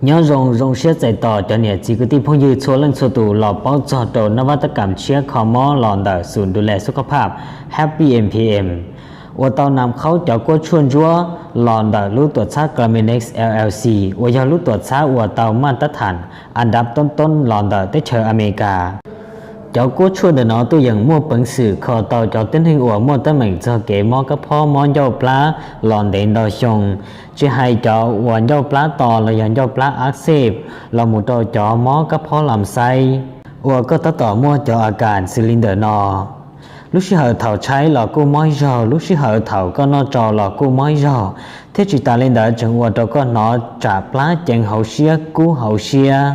Nyob zoo, zoo siab txais tos cov niam txiv kwv tij phooj ywg txhua leej txhua tus los paub txog rau nab vaj tab kam tshiab kho mob los ntawm xum du le xub kho phaj Happy M P M uas tau nam qhaub cov kuab tshuaj ntsuab los ntawm lub tuam txhab Claminex L L C uas yog lub tuam txhab uas tau maj tab thas an dab toob toob los ntawm teb chaws Amelikas. Cov kuab tshuaj ntawm no tuaj yeem muaj peev xwm kho tau cov tib neeg uas muaj teeb meem txog kev mob kab phob mob ncauj plab los ntev ntau xyoo, tsis hais cov uas ncauj plab to los yog ncauj plab ab xej los mus rau cov mob kab phob lam xaib uas koj tab tom muaj cov a kas xws li ntawm no. Lub sij hawm thaum tshaib los kuj mob ib zaug, lub sij hawm thaum koj noj tsau los kuj mob ib zaug, thiab tsis tas li ntawd tseem ua rau koj hnov tsam plab ceev hauv siab kub hauv siab,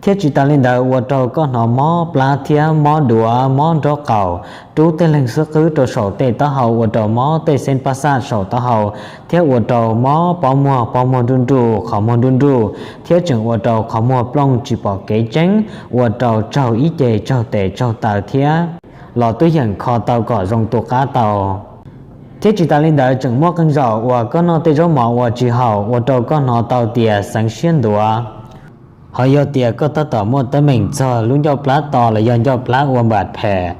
thiab tsis tas li ntawd ua rau koj hnov mob plab thiab mob duav mob nraub qaum, rub tej leeg xub qwb rau saum tej taub hau ua rau mob tej xeeb pab xaj saum taub hau, thiab ua rau mob pob muag, pob muag nruj nruj, qhov muag nruj nruj, thiab tseem ua rau qhov muag plooj tsis pom kev tseeb, ua rau tsaug ib ce tsaug tes tsaug taw thiab los twb yeem kho tau kom zoo tu qab tau. Thiab tsis tas li ntawd tseem muaj qee zaum uas koj noj tej zaub mov uas tsis haum ua rau koj hnov tau tias xeev siab ntuav. Ho yog tias koj tab tom muaj teeb meem txog lub ncauj plab to los yog ncauj plab ua npam phem,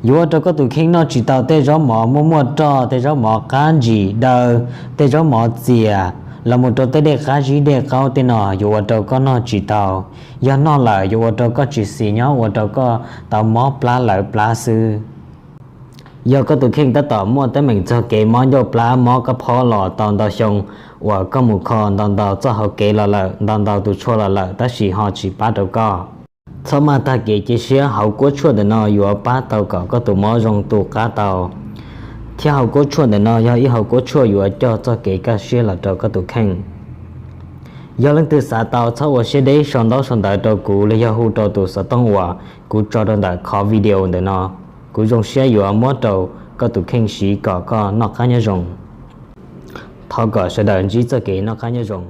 yuav ua rau koj tus kheej noj tsis tau tej zaub mov muaj muaj roj, tej zaub mov qab ntsim daw, tej zaub mov txias, los mus rau tej dej qab zib dej qaub tej no yuav ua rau koj noj tsis tau. Yog noj lawm yuav ua rau koj tsis xis nyob, ua rau koj tau mob plab lawv plab xwb. Yog koj tus kheej tab tom muaj teeb meem txog kev mob ncauj plab mob kab phob los tau ntau xyoo, uas koj mus kho ntau ntau txoj hauv kev los lawm, ntau ntau tus tshuaj los lawm tab sis ho tsis pab rau koj, txhob maj tag kev cia siab, hauv kuab tshuaj ntawm no yuav pab tau kom koj tus mob zoo tu qab tau. Thiab hauv kuab tshuaj ntawm no yog ib hauv kuab tshuaj yuav coj txoj kev kaj siab los rau koj tus kheej. Yog leej twg xav tau txhob ua siab deb sau ntaub sau ntawv rau kuv los yog hu rau tus xov tooj uas kuv tso rau ntawm qhov video ntawm no. Kuv zoo siab yuav muab rau koj tus kheej siv kom koj noj qab nyob zoo. Thov kom sawv daws ntsib txoj kev noj qab nyob zoo.